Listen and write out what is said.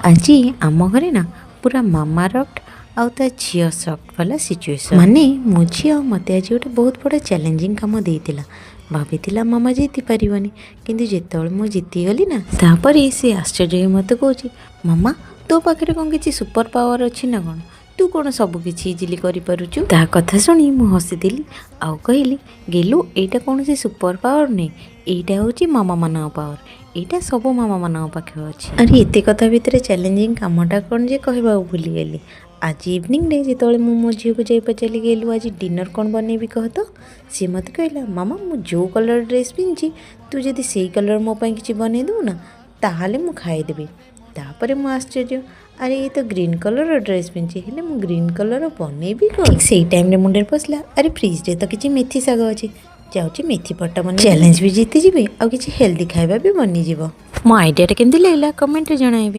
ଆଜି ଆମ ଘରେ ନା ପୁରା ମାମା ରକ୍ଟ ଆଉ ତା ଝିଅ ସଫ୍ଟ ବାଲା ସିଚୁଏସନ୍। ମାନେ ମୋ ଝିଅ ମୋତେ ଆଜି ଗୋଟେ ବହୁତ ବଡ଼ ଚ୍ୟାଲେଞ୍ଜିଂ କାମ ଦେଇଥିଲା। ଭାବିଥିଲା ମାମା ଜିତି ପାରିବନି, କିନ୍ତୁ ଯେତେବେଳେ ମୁଁ ଜିତିଗଲି ନା, ତାପରେ ସେ ଆଶ୍ଚର୍ଯ୍ୟ ହେଇ ମୋତେ କହୁଛି, "ମାମା, ତୋ ପାଖରେ କ'ଣ କିଛି ସୁପର ପାୱାର ଅଛି ନା କ'ଣ? ତୁ କ'ଣ ସବୁ କିଛି ଇଜିଲି କରିପାରୁଛୁ?" ତା କଥା ଶୁଣି ମୁଁ ହସିଦେଲି ଆଉ କହିଲି, "ଗେଲୁ, ଏଇଟା କୌଣସି ସୁପର ପାୱାର ନୁହେଁ। ଏଇଟା ହେଉଛି ମାମାମାନଙ୍କ ପାୱାର। ଏଇଟା ସବୁ ମାମାମାନଙ୍କ ପାଖରେ ଅଛି।" ଆରେ, ଏତେ କଥା ଭିତରେ ଚ୍ୟାଲେଞ୍ଜିଂ କାମଟା କ'ଣ ଯେ କହିବାକୁ ଭୁଲିଗଲି। ଆଜି ଇଭିନିଂରେ ଯେତେବେଳେ ମୁଁ ମୋ ଝିଅକୁ ଯାଇ ପଚାରିଲି, "ଗେଲୁ, ଆଜି ଡିନର୍ କ'ଣ ବନେଇବି କହ ତ?" ସିଏ ମୋତେ କହିଲା, "ମାମା, ମୁଁ ଯେଉଁ କଲର୍ ଡ୍ରେସ୍ ପିନ୍ଧିଛି, ତୁ ଯଦି ସେଇ କଲର୍ ମୋ ପାଇଁ କିଛି ବନେଇ ଦେବୁ ନା, ତାହେଲେ ମୁଁ ଖାଇଦେବି।" ତାପରେ ମୁଁ ଆଶ୍ଚର୍ଯ୍ୟ, ଆରେ ଇଏ ତ ଗ୍ରୀନ୍ କଲର୍ର ଡ୍ରେସ୍ ପିନ୍ଧିଛି, ହେଲେ ମୁଁ ଗ୍ରୀନ୍ କଲର୍ର ବନେଇବି କ'ଣ? ଠିକ୍ ସେଇ ଟାଇମ୍ରେ ମୁଣ୍ଡରେ ପଶିଲା, ଆରେ ଫ୍ରିଜ୍ରେ ତ କିଛି ମେଥି ଶାଗ ଅଛି, ଯାଉଛି ମେଥି ପରଟା ବନେଇ ଚ୍ୟାଲେଞ୍ଜ ବି ଜିତିଯିବି ଆଉ କିଛି ହେଲ୍ଦି ଖାଇବା ବି ବନିଯିବ। ମୋ ଆଇଡ଼ିଆଟା କେମିତି ଲାଗିଲା, କମେଣ୍ଟରେ ଜଣାଇବେ।